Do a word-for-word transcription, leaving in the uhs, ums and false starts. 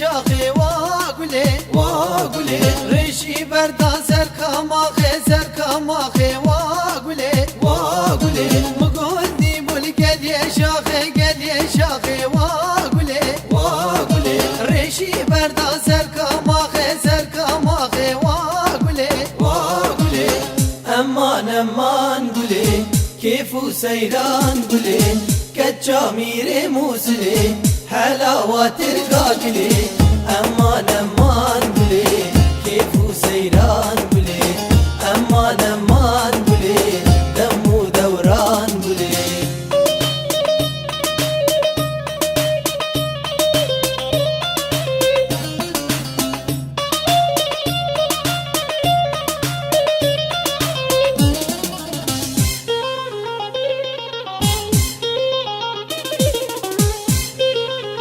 Şaxê wa gulê, wa gulê, rêşî berda ser kamaxê, ser kamaxê wa gulê, wa gulê. Min got nîbul geliyê şaxê, geliyê şaxê wa gulê, wa gulê, rêşî berda ser kamaxê, ser kamaxê wa gulê, wa gulê. Eman eman gulê, kêf û seyran gulê, keça mîrê Mûsilê, hela wa tirka gilê. Eman eman